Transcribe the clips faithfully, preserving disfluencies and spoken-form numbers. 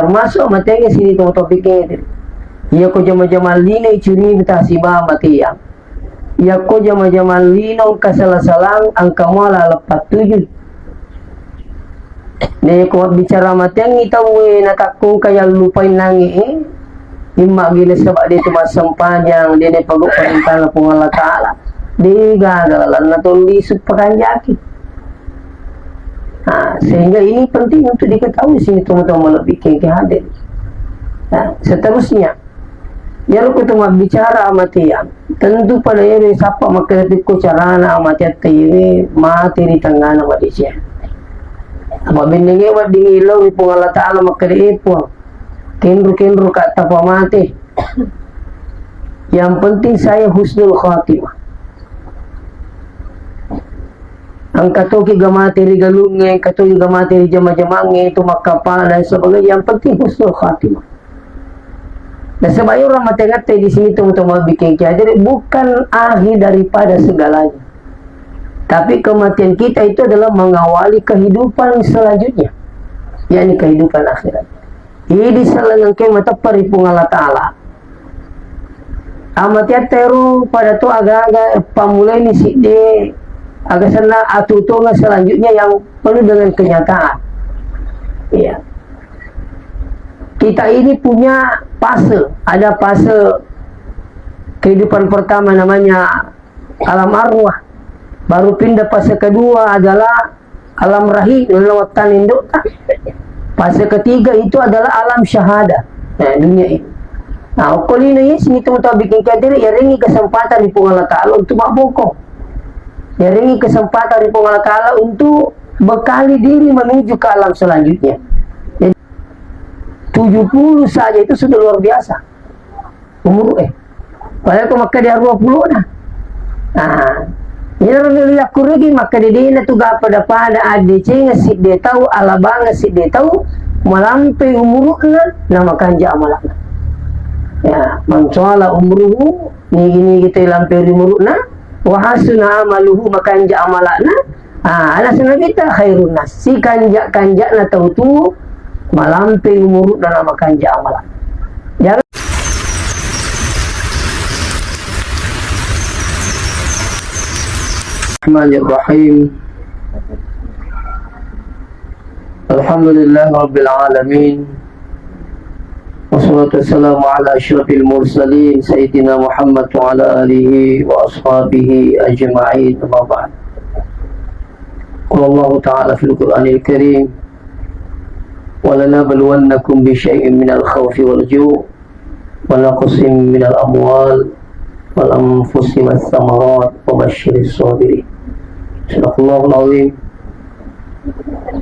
Termasuk amateangnge sini to topiknya itu. Iya ko jama-jama lino icuri beta siba amateang. Iya ko jama-jama lino engka sala-salang engka muala lepat tuju. Dé ko mabbicara amateangngi tauwé nakakkungka yallupai nange'é, imma gila saba' dé tu massempajang, dé na pagau parentana Puang Allah Ta'ala. Dé gaga lalenna to lisu pakanjaki. Nah, sehingga ini penting untuk diketahui sini teman-teman lebih ke hadir. Nah, seterusnya, Iyaro ko to mabbicara amateang, tentu pada iyaro sappa makkeda pekko carana amateatta iyawe mate ri tengngana madeceng. Apa bennenge wedding illau ri Puang Allah Ta'ala makkeda, "Eh, Puang, kenro-kenro ka tapamate. Yang penting saya husnul khatimah." Engka toki ga mate ri galungnge, engka toki ga mate ri jama-jamangnge, itu makkapala dan sebagainya. Yang penting husnul khatimah. Nasaba iyaro mate ngatte di sini teman-teman bikin kiai. Jadi bukan akhir daripada segalanya. Tapi kematian kita itu adalah mengawali kehidupan selanjutnya, yakni kehidupan akhirat. Jadi selengangke mateppa ri Puang Allah Ta'ala. Amateatta ero pada to aga-aga pammulaini sidde aga senna atutonga selanjutnya yang penuh dengan kenyataan. Iya. Kita ini punya fase, ada fase kehidupan pertama namanya alam arwah. Baru pindah fase kedua adalah alam rahi, nalawattan indokta. Fase ketiga itu adalah alam syahada. Nah, dunia ini. Nah, okko lino isi itu untuk bikin kadir, yarengi kesempatan di Puang Allah Ta'ala untuk maboko. Yarengi kesempatan di Puang Allah Ta'ala untuk bekali diri menuju ke alam selanjutnya. Jadi, tujuh puluh saja itu sudah luar biasa umur, eh. Padahal ko makkeda dua puluh na. Nah, iyaro dulu yakkurigi makkeda dena tu ga pada-pada addeceng sidde tau, alabang sidde tau, malampe umurna na makanja amalakna. Ya, man tala umruhu, nigi-nigi te lampe umurna, wa hasuna amaluhu, makanja amalakna, Ah, alasna kita khairun nas. Sikanja-kanjana tau tu malampe umurna na makanja amal. Jangan. Bismillahirrahmanirrahim. Alhamdulillahirabbil alamin. Wassalatu wassalamu ala asyrafil mursalin sayyidina Muhammad wa ala alihi wa ashabihi ajma'in, amma ba'd. Qala Allahu ta'ala fil Qur'anil Karim, "Walanabluwannakum bisyai'in minal khaufi wal ju', wa naqsin minal amwal wal anfusi was samarat, wa basyiris sabirin." Sadaqallahul azim.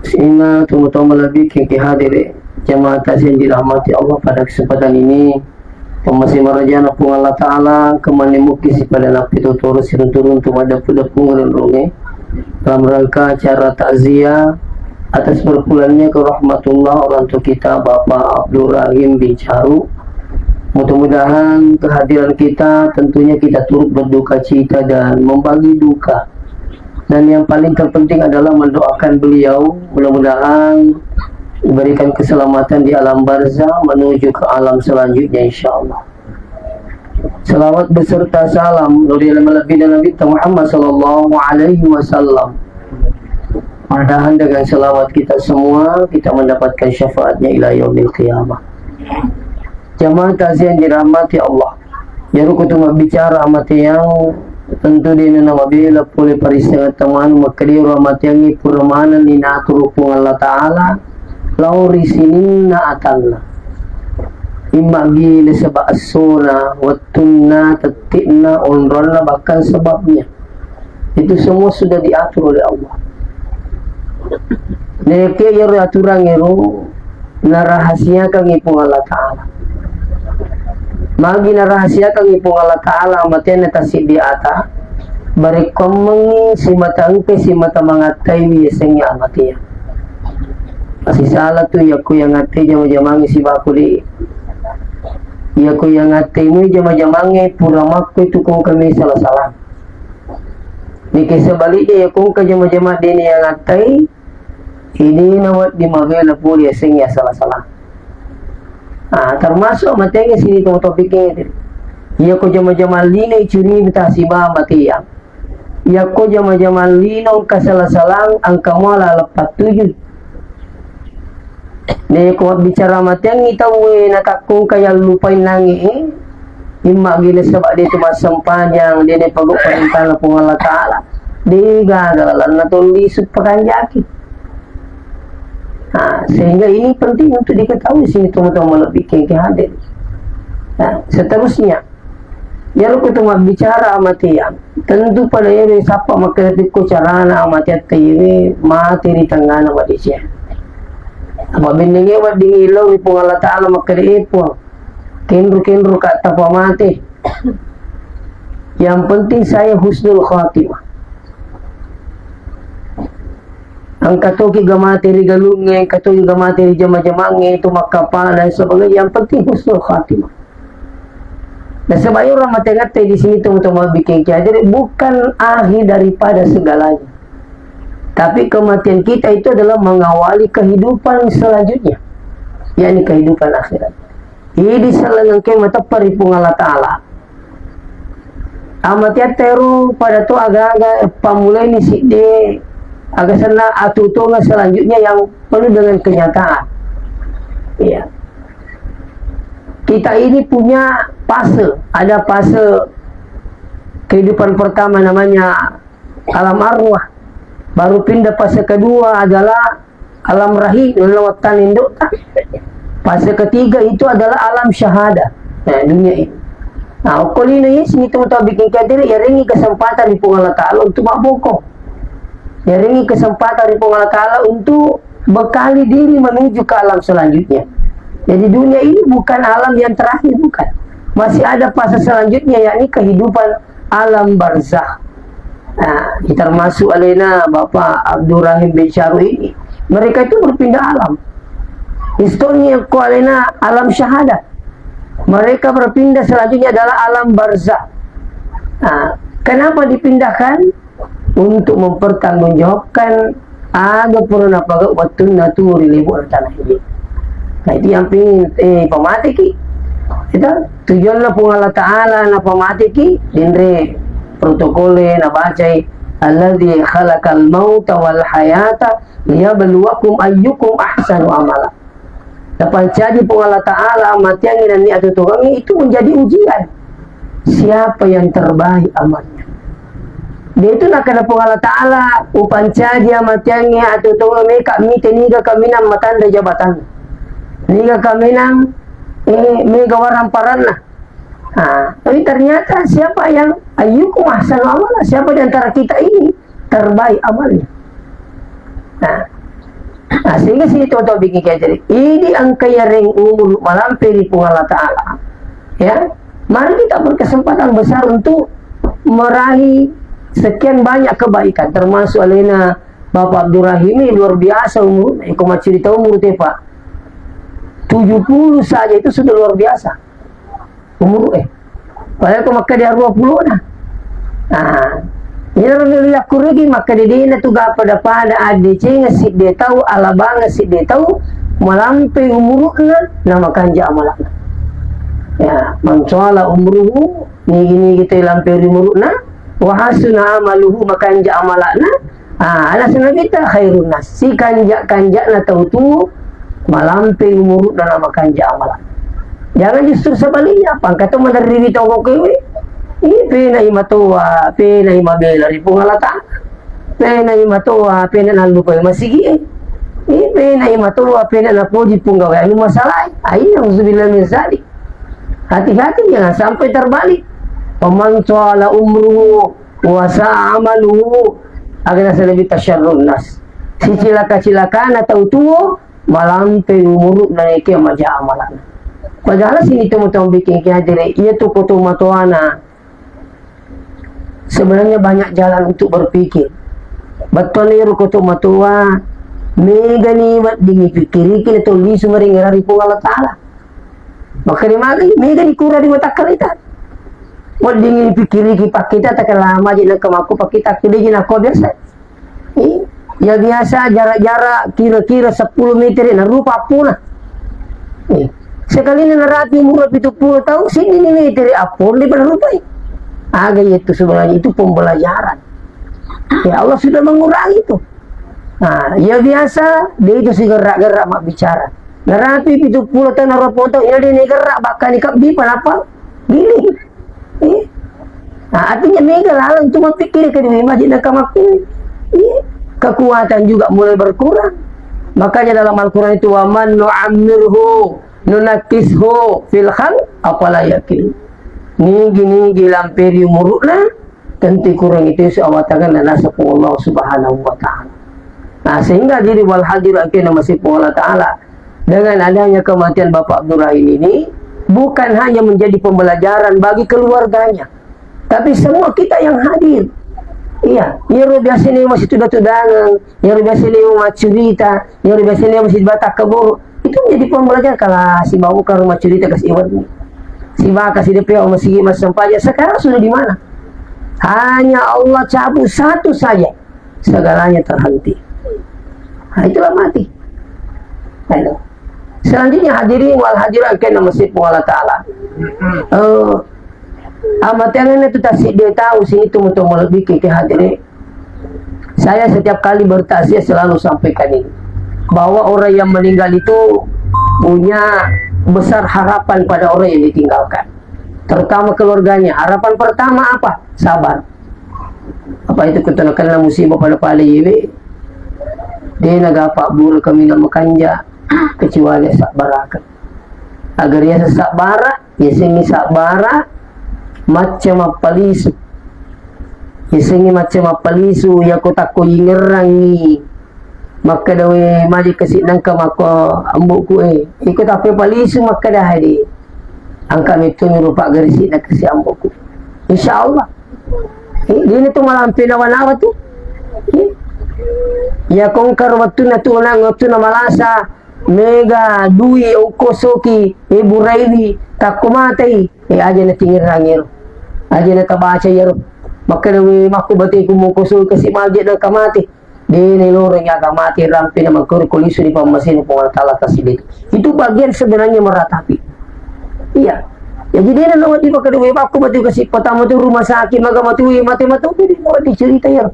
Sehingga teman-teman lebih ke hadire jamaah takziah yang dirahmati Allah, pada kesempatan ini, pamase marajana Puang Allah Ta'ala, kemane mukki sipada nappi totoro siruntu-runtu madeppu-deppu ngerunrunge dalam rangka acara takziah atas berpulangnya ke rahmatullah orang tua kita, Bapak Abdul Rahim bin Charu. Mudah-mudahan kehadiran kita, tentunya kita turut berduka cita dan membagi duka. Dan yang paling terpenting adalah mendoakan beliau, mudah-mudahan diberikan keselamatan di alam barzah menuju ke alam selanjutnya, insya Allah. Salawat beserta salam dari lebih dan Nabi Muhammad sallallahu alaihi wasallam. Mudah-mudahan dengan salawat kita semua, kita mendapatkan syafaatnya ila yaumil qiyamah. Jamaah takziah yang dirahmati Allah. Iyaro ko tu mabbicara amateang, tentu de' na namabela pole parisengetta manu, makkeda iyaro amateangnge pura manenni naaturu Puang Allah Ta'ala lao ri sininna atanna. Imma gila saba' essona, wettunna, tetti'na, onronna, bahkan sebabnya. Itu semua sudah diatur oleh Allah. Naekia iyaro aturang ero narahasiakangngi Puang Allah Ta'ala. Magi narahasiakangngi Puang Allah Ta'ala amateanna tasiddi ata, barekkuammengngi simata engkai simata mangattaiwi yasengnge amateang. Masisala tu iyakko yangatte jama-jamangnge sibaku de'. Iyakko yangatte mui jama-jamangnge pura makkoi tu kongka mui sala-salang. Neke sebaliknya, iya kongka jama-jama de'ni yangattai, idina wedding mabela pole yasengnge sala-salang. Ah, termasuk amateangnge sini tau topiknya itu. Iya ko jama-jama lino icuri mita siba amateang. Iya ko jama-jama lino engka sala-salang engka muala lepat tuju. Dé ko bicara amateangngi tauwé natakkungka yallupai nangi, imma gila sebab dé tu massempajang, dé ne pagau parentana Puang Allah Taala. Dé gaga lalanna tolli suppakanjaki. Nah, sehingga ini penting untuk diketahui sini teman-teman lebih ke hadir. Nah, seterusnya, iyaro ko to mabbicara amateang, tentu pada ero sappa makkeda tikko carana amateatta iyewe mate ri tengngana madeceng. Apa bennenge wedding illau ri Puang Allah Taala makkeda, "Eh, Puang, kenro-kenro ka tapamate." Yang penting saya husnul khatimah. Engka toki ga mate ri galungnge, engka toki ga mate ri jama-jamangnge, itu makkapala dan sebagainya. Yang penting husnul khatimah. Nasaba iyaro amateangngatta di sini teman-teman bikin kiai, jadi bukan akhir daripada segalanya. Tapi kematian kita itu adalah mengawali kehidupan selanjutnya, yakni kehidupan akhirat. Jadi selengngeng ke mateppa ri Puang Allah Taala. Amateatta ero pada to aga-aga pammulaini sidde, aga senna atuo-tuongeng selanjutnya yang penuh dengan kenyataan. Iya. Kita ini punya fase, ada fase kehidupan pertama namanya alam arwah. Baru pindah fase kedua adalah alam rahim, lewat tanah indukta. Fase ketiga itu adalah alam syahadah. Nah, dunia ini. Nah, okko lino isi itu tau bikin khawatir, yarengngi kesempatan di Puang Allah Taala untuk mabbokong. Yarengngi kesempatan di Puang Allah Taala untuk bekali diri menuju ke alam selanjutnya. Jadi dunia ini bukan alam yang terakhir, bukan. Masih ada fase selanjutnya, yakni kehidupan alam barzakh. Nah, termasuk alena Bapak Abdurrahim bin Syarwi ini. Mereka itu berpindah alam. Istongi ko alena alam syahadat. Mereka berpindah selanjutnya adalah alam barzakh. Nah, kenapa dipindahkan? Untuk mempertanggungjawabkan aga pura napagau wettunna tuo ri lebo'na tanah ini. Nah, itu yang pingin, eh, pamateki. Itu tujuanna Puang Allah Taala napamateki, denre protokole nabacai, "Alladzi khalaqal mauta wal hayata liyabluwakum ayyukum ahsanu amala." Napancaji Puang Allah Taala amateangnge nennia atuo-tuongengnge itu menjadi ujian. Siapa yang terbaik amalnya? Dia itu nakana Puang Allah Taala, "Upancaji amateangnge atuo-tuongeng meka mite niga kaminang matanre jabatan. Niga kaminang, eh, mega waramparanna." Nah, tapi ternyata siapa yang ayyukum ahsanu amala? Siapa di antara kita ini terbaik amalnya? Nah, nah, sehingga sini tau-tau bikin khawatir. Ini engka yareng umur malampe ri Puang Allah Taala. Ya, mari kita berkesempatan besar untuk meraih sekian banyak kebaikan, termasuk alena Bapak Abdurrahim ini luar biasa umur, eh, ko maccerita umur te, Pak. Tujuh puluh saja itu sudah luar biasa. Umur, eh. Padahal ko makkeda dua puluh na. Nah, iyaro dulu yakkurugi makkeda dena tu ga pada-pada addeceng sidde tau, alabang sidde tau, malampe umurna na makanja amalakna. Ya, man tala umruhu, nigi-nigi te lampe ri umurna, wa hasuna amaluhu, makanja amalakna, Ah, alasan Nabitta khairun nas, sikanja-kanjana tau tuo, malampe umurna na makanja amala. Jangan justru sebaliknya, pangkato maderriwi tau kokewe. Ih, penai matoa, penai mabela ri Puang Allah Taala. Penai matoa, pena nallupai masigi e. Ih, penai matoa, pena napoji punggawe anu masalah e. Ai, nauzubillah min zalik. Hati-hati jangan sampai terbalik. Faman tala umruhu wa sa'a amaluhu, aga naseng Nabitta syarrun nas. Sicilaka-cilakana tau tuo, malampe umurna, naekia maja amalana. Padahal sini tau-tau bikin khawatir, iya tu ko tomatoana sebenarnya banyak jalan untuk berpikir. Bettuanna iyaro ko tomatoa, megani wedding ipikkiriki na tau lisu maringerang ri Puang Allah Taala. Makkeda magani, megani kura ri watakkaleta. Wedding ipikkiriki pakkita, takalama je nengka makko pakkita, kedde je nakko biasa. Eh, ya biasa jarak-jarak kira-kira sepuluh meter na rupa appona. Eh, Kalina narapi umur pitu pulo taung, siddini meteri apponde pada rupai. Aga itu sebenarnya itu pembelajaran. Ya Allah sudah mengurangi itu. Nah, ya biasa, dia itu si gerak-gerak mak bicara. Narapi pitu pulo taung, naro potong, ya dia gerak, bahkan ikap di penapa? Gini. Eh? Nah, artinya mega laleng tu mappikiri ke dua majid dan kamakku. Iya. Kekuatan juga mulai berkurang. Makanya dalam Al-Quran itu, "Wa man nu'ammirhu nunakkishu fil khalq afala yaqil." Nigi-nigi lamperi umurukna, tentu kurang itu si awatangan dan nasab Allah Subhanahu wa Ta'ala. Nah, sehingga diri wal hadir akhirnya masih Allah Ta'ala. Dengan adanya kematian Bapak Abdurrahim ini, bukan hanya menjadi pembelajaran bagi keluarganya, tapi semua kita yang hadir. Iya, iyaro biasa ni masih tuda-tudangan, iyaro biasa ni masih cerita, iyaro biasa ni masih batak keburu. Itu menjadi pembelajaran kalau si bawa ke rumah cerita ke si Iwan. Si baka si D P O masih masih sempajang. Sekarang sudah di mana? Hanya Allah cabut satu saja, segalanya terhenti. Nah, itulah mati. Nah, itu. Selanjutnya hadirin wal hadirat kena masih Allah Ta'ala. Eh, amatangan itu tasik dia tahu sini tuh mau lebih ke hadirin. Saya setiap kali bertaziah selalu sampaikan ini, bahwa orang yang meninggal itu punya besar harapan pada orang yang ditinggalkan, terutama keluarganya. Harapan pertama apa? Sabar. Apa itu ketenakan musibah pada pale yewe? Dia naga apa buru kami nama kanja kecuali sabar akan. Agar ia sabar, yasengngi sabbara macca mappalisu. Yasengngi macca mappalisu, yako takko yingerrangngi makkeda, "We, maje kasi nangka makko amboku e." Iko tappe palisu makkeda hadi. Angka metto mi rupa garisi na kasi amboku. Insya Allah. Eh, dini tu malampe nawa-nawa tu. Eh. Ya kongkar wattunna tu nang wattunna malasa. Mega dui okkosoki, e buraiwi, takko matai, e aja na tingerang ero. Aja na tabaca ero. Makkeda we makko bateku mokkosoki kasi maje na kamate. De na loreng aga mate rampe na makkoro ko lisu di pammasena Puang Allah Ta'ala tasidi. Itu bagian sebenarnya meratapi. Iya. Ya, jadi na nawa di makkeda we makko bateku kasi patama tu rumah sakit, maga matu we mate matu, jadi nawa di cerita ero.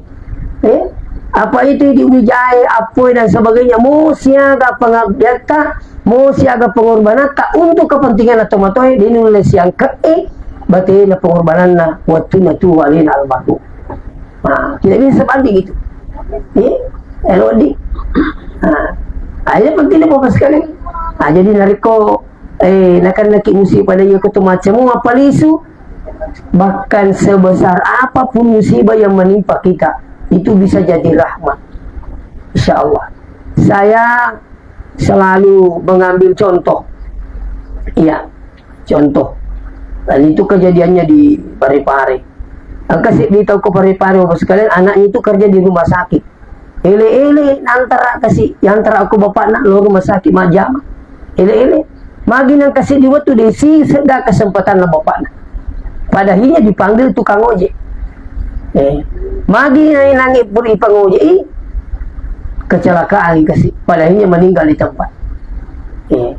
Eh, apa itu di Wijaya, Appoe dan sebagainya, mo siaga pengabdiatta, mo siaga pengorbananta untuk kepentingan atau matoe, de nulle siangke e, batena pengorbananna, wattunna tuwa alena almarhum. Nah, tidak bisa sebanding itu. Eh, elo di. Nah, aja penting Bapak sekalian. Nah, jadi narekko, eh, nakan naki musibah pada iya kutu macam apa lisu, Bahkan sebesar apapun musibah yang menimpa kita, itu bisa jadi rahmat. Insya Allah. Saya selalu mengambil contoh. Iya, contoh. Dan itu kejadiannya di Parepare. Engka seddi tau ko Parepare, Bapak sekalian, anaknya itu kerja di rumah sakit. Ele-ele, nantara kasi, yantara ko bapakna lo rumah sakit majjama. Ele-ele. Magi nang kasi di wettu de si sedda kesempatanna bapakna. Padahinya dipanggil tukang ojek. Eh, magi nai nangi puri pangojek i, kecelakaan kasi. Padahinya meninggal di tempat. Eh,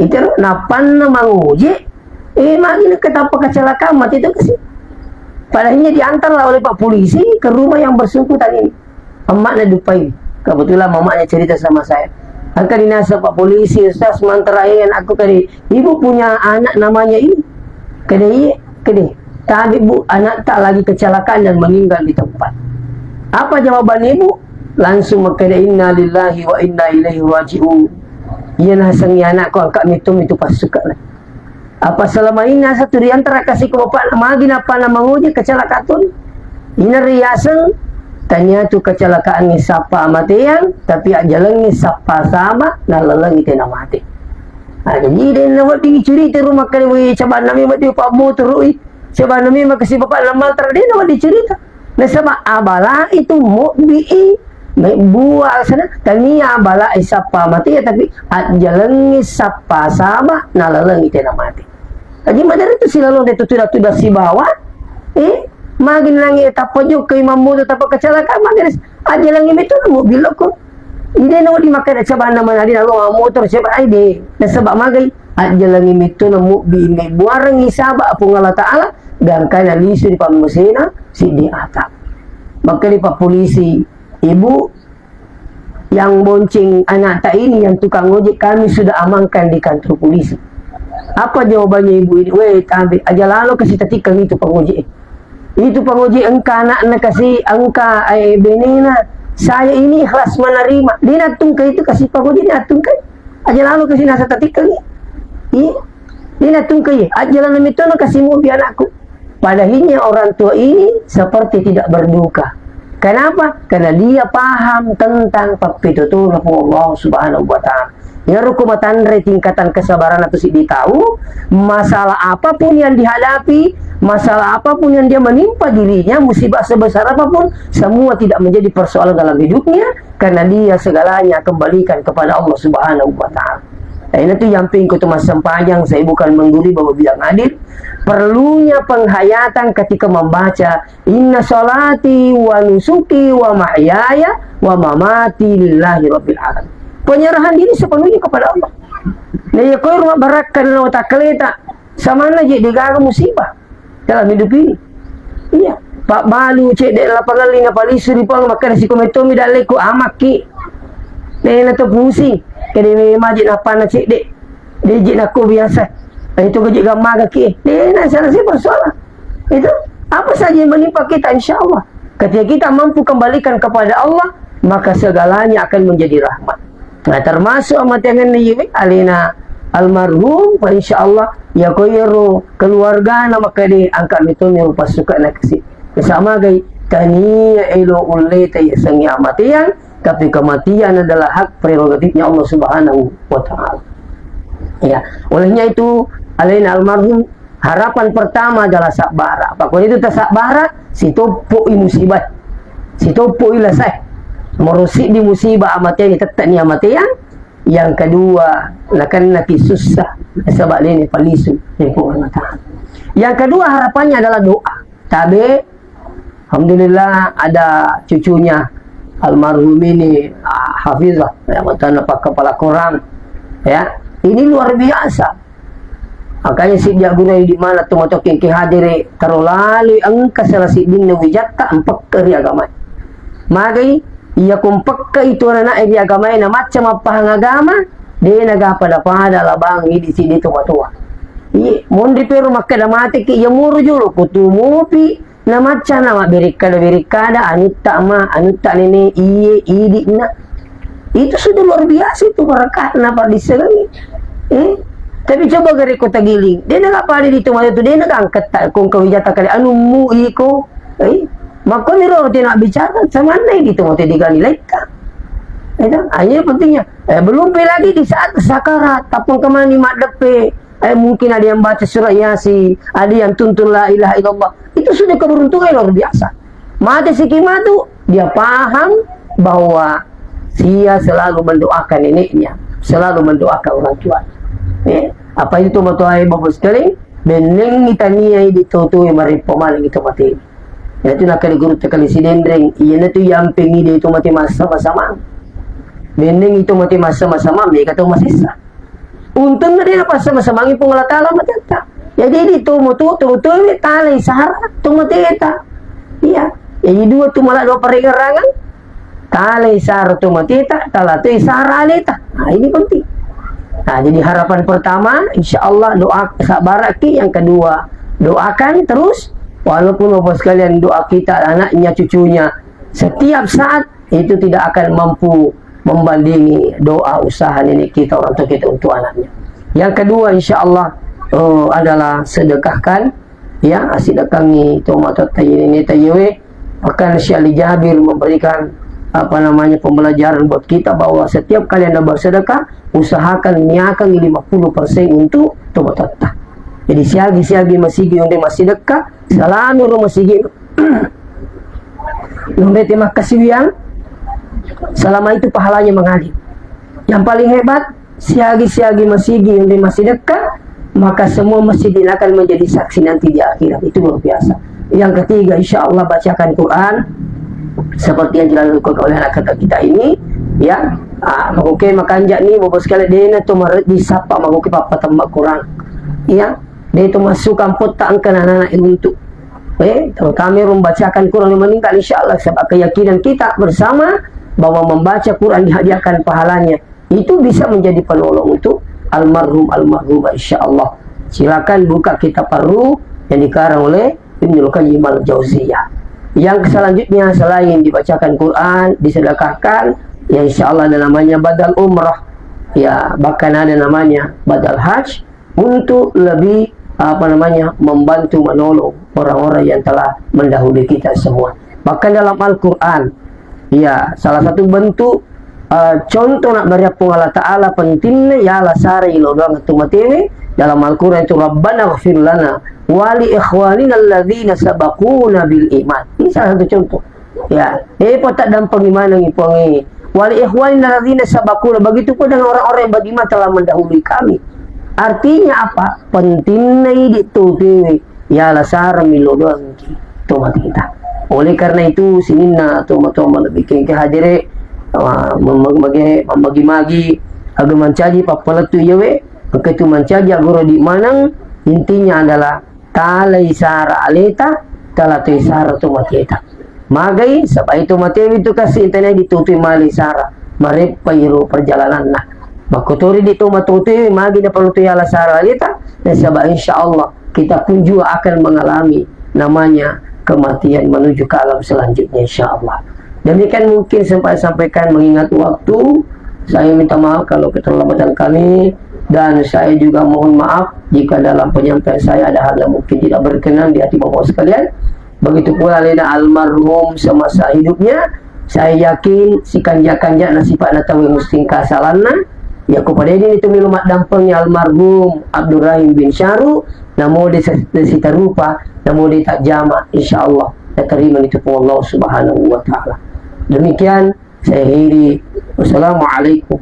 itu napanna mangojek, eh, magi nang ketapa kecelakaan mati itu kasi. Padahinya diantarlah oleh Pak Polisi ke rumah yang bersangkutan ini. Emakna dupai. Kebetulan mamanya cerita sama saya. Engka dinaseng Pak Polisi, "Ustaz, mantara e anakku." Kede, "Ibu punya anak namanya ini?" Kede, "Iya." Kede, "Tadi, Bu, anak tak lagi kecelakaan dan meninggal di tempat." Apa jawaban ibu? Langsung makkeda, "Inna lillahi wa inna ilaihi raji'un." Iya nasengi anakku, angka mitu-mitu pasuka. Apa selama ini asa tu riantara kasi ko bapakna magi napana mangoje kecelakaan toni? Ina riaseng tania tu kecelakaan ni sappa mateang, tapi ajjalengngi sappa sama nalalengngi tena mate. Nah, jadi dena wedding cerita rumah kali we cabanna memang di Pak Motor, ui. Cabanna memang kasi bapakna mantara dena wedding cerita. Nasaba abala itu mobbi i, mebbua sana, tania abala i sappa mate, tapi ajjalengngi sappa sama nalalengngi tena mate. Jadi madara tu silalong de tu tuda-tuda sibawa, eh, magi nangi tappa jokka imam motor tappa kecelakaan, magi ajjalengngi metu mobbi lokko. Ide no di makkeda cabanna manadi nalo motor siapa ai de, nasaba magai Ajjalangi metto na mubbi, mebbuarengngi saba Puang Allah Ta'ala, gangkana lisu ri pammesena siddi ata. Makkeda pa polisi, "Ibu, yang bonceng anakta ini, yang tukang ojek, kami sudah amankan di kantor polisi." Apa jawabannya ibu ini? "Weh, tabe, aja lalo kasi tatikkang itu pangojek. Itu pangojek engka anakna kasi, engka, eh, benena. Saya ini ikhlas menerima." Dia nattungka itu kasi pangojek, dia nattungka. Aja lalo kasi nasa tatikkang. Iya. Dia nattungka, iya. Aja lalo metto na kasi mubbi anakku. Padahinya orang tua ini seperti tidak berduka. Kenapa? Karena dia paham tentang pappetotona Puang Allah Subhanahu wa Ta'ala. Iyaro ko matanre tingkatan kesabaran atau siddi tau, masalah apapun yang dihadapi, masalah apapun yang dia menimpa dirinya, musibah sebesar apapun, semua tidak menjadi persoalan dalam hidupnya, karena dia segalanya kembalikan kepada Allah Subhanahu wa Ta'ala. Nah, ini tuh yang pingko tuh mas sempajang, saya bukan menggurui, Bapak bilang hadir. Perlunya penghayatan ketika membaca, "Inna salati wa nusuki wa mahyaya wa mamati lillahi rabbil alamin." Penyerahan diri sepenuhnya kepada Allah. Nah, iya, koe rumah barakka na watakkaleta, samanna je degaga musibah dalam hidup ini. Iya, pabbalu cedde lapangalli na palisu ri Puang, makkeda siko mettomi dalleku, amakki. Nena to pusing, kede maje napana cedde. Deje nakko biasa. Itu gaji gammaga ki. Dena selesai persoalan. Itu apa saja yang menimpa kita, insya Allah. Ketika kita mampu kembalikan kepada Allah, maka segalanya akan menjadi rahmat. Nah, termasuk amatengan ni alena almarhum, insya Allah, ya ko iyaro keluargana makkeda angka metoni rupa suka na kasi. Sama gai tania elo ulle tai sengi amateang, tapi kematian adalah hak prerogatifnya Allah Subhanahu wa Ta'ala. Ya, olehnya itu, alena almarhum, harapan pertama adalah sabbara. Apa ko itu tasabbara, sitoppo i musibah, sitoppo i lasai. Morosi di musibah amateang, tetap ni amateang. Yang kedua, nakennaki susah, sebab ini palisu, ni Puang Allah Ta'ala. Yang kedua, harapannya adalah doa. Tabe, alhamdulillah, ada cucunya almarhum ini, ah, Hafizah, ya, mantan pak kepala korang, ya. Ini luar biasa. Makanya sejak guru di mana tu motoking ki hadiri, terlalu engka salah siddinna wijatta empekke ri agama. Magai, iya ko empekke itu anak ri agama, na macca mappahang agama, de naga pada-pada labang idi sidi tu matua. Iya, monri pero makkeda mateki, iya muru jolo, kutu mupi, na macca na mabberikkada-berikkada, anutta ma, anutta nene, iye, idi'na. Itu sudah luar biasa itu barakatna, Pak, dissengi. Eh, tapi coba gare ko tagiling, de naga pada di tu mata tu, de naga angkat tak kong kau jata kali, anu mu iko. Eh, makoni ro tina bicara, samanna di tu mata digani leka. Itu, ah, ini pentingnya. Eh, belum pe lagi di saat sakarat, tapung kemani mak depe, eh, mungkin ada yang baca surah Yasin, ada yang tuntun la ilaha illallah. Itu sudah keberuntungan luar biasa. Mate siki matu, dia paham bahwa dia selalu mendoakan neneknya, selalu mendoakan orang tua. Eh, apa itu matoa Bapak sekalian? Benneng itania di toto marippo maling itu mati. Itu nakali guru tekali sidenreng, iya natu yampeng ide itu mati masa sama. Benneng itu mati masa sama, mereka tahu masih sah. Untungna de napassama-samangi Puang Allah Ta'ala matetta. Jadi, di tomo tu, tomo tu, talai sara tomateta. Iya. Jadi, dua tu malah dua parengerangan. Talai sara tomateta, tala tu sara aleta. Nah, ini penting. Nah, jadi harapan pertama, insya Allah doa sabaraki. Yang kedua, doakan terus. Walaupun Bapak sekalian doa kita, anaknya, cucunya, setiap saat itu tidak akan mampu membandingi doa usaha nenek kita, orang tua kita untuk anaknya. Yang kedua, insya Allah, eh, adalah sedekahkan, ya, asidekkangi tomatotta, nenek tayewe. Bahkan Syekh Ali Jabir memberikan, apa namanya, pembelajaran buat kita bahwa setiap kali Anda bersedekah, usahakan niakan lima puluh persen untuk tomatotta. Jadi, siagi-siagi masigi onde massidekka, salami ro masigi. Nonrete makkasiwiang, selama itu pahalanya mengalir. Yang paling hebat, siagi-siagi masigi yang di masjid dekat, maka semua masjid ini akan menjadi saksi nanti di akhirat. Itu luar biasa. Yang ketiga, insya Allah bacakan Quran seperti yang dilakukan oleh anak kita ini, ya. Ah, makoke makanja ni, Bapak sekalian, dena to mareddi sappa makoke pappatemma Quran. Iya, de to masukang potta engka nana-nana iruntu. Eh, terutama yang membacakan Quran yang meninggal, insya Allah, sebab keyakinan kita bersama bahwa membaca Quran dihadiahkan pahalanya. Itu bisa menjadi penolong untuk almarhum, almarhumah, insya Allah. Silakan buka kitab Ar-Ruh yang dikarang oleh Ibnul Qayyim Al-Jauziyah. Yang selanjutnya, selain dibacakan Quran, disedekahkan, ya insya Allah ada namanya badal umrah. Ya, bahkan ada namanya badal hajj untuk lebih, apa namanya, membantu menolong orang-orang yang telah mendahului kita semua. Bahkan dalam Al-Quran, ya, salah satu bentuk, eh, contoh nabbere Puang Allah Ta'ala pentingnya, ya, lasara ilo doang tu matewe. Dalam Al-Quran itu, "Rabbana ighfir lana wa li ikhwanina alladzina sabaquna bil iman." Ini salah satu contoh. Ya, eh, potak dampeng imanang ipongi. "Wa li ikhwanina alladzina sabaquna." Begitu pun dengan orang-orang yang beriman telah mendahului kami. Artinya apa? Pentingnya idi tu tewe. Ya, lasara milo doang ki to mateta. Oleh karena itu, sininna to matoa malebbi kengke hadere, ah, mem-, mage-, magi-magi, aga mancaji pappalettu iyawe, engka tu mancaji agoro di maneng, intinya adalah talai sara aleta, tala toi sara to mateta. Magai, sabai to matewi tu kasi, intinya ditutui mali sara, mareppa iro perjalananna. Makkotori di to matutui, magi na perlu tu yala sara aleta, nasaba insya Allah kita pun juga akan mengalami namanya kematian menuju ke alam selanjutnya, insya Allah. Demikian mungkin sempat sampaikan, mengingat waktu, saya minta maaf kalau keterlambatan kami, dan saya juga mohon maaf jika dalam penyampaian saya ada hal yang mungkin tidak berkenan di hati Bapak sekalian. Begitu pula alena almarhum semasa hidupnya, saya yakin sikanja-kanja na sifat na tau yang musting kasalanna, ya ku pada ini itu milu maddampeng ya almarhum Abdurrahim bin Syaru, namo de se-, de sitarupa, namo de tajama, insya Allah, diterima itu pun Allah Subhanahu wa Ta'ala. Demikian saya akhiri. Wassalamualaikum.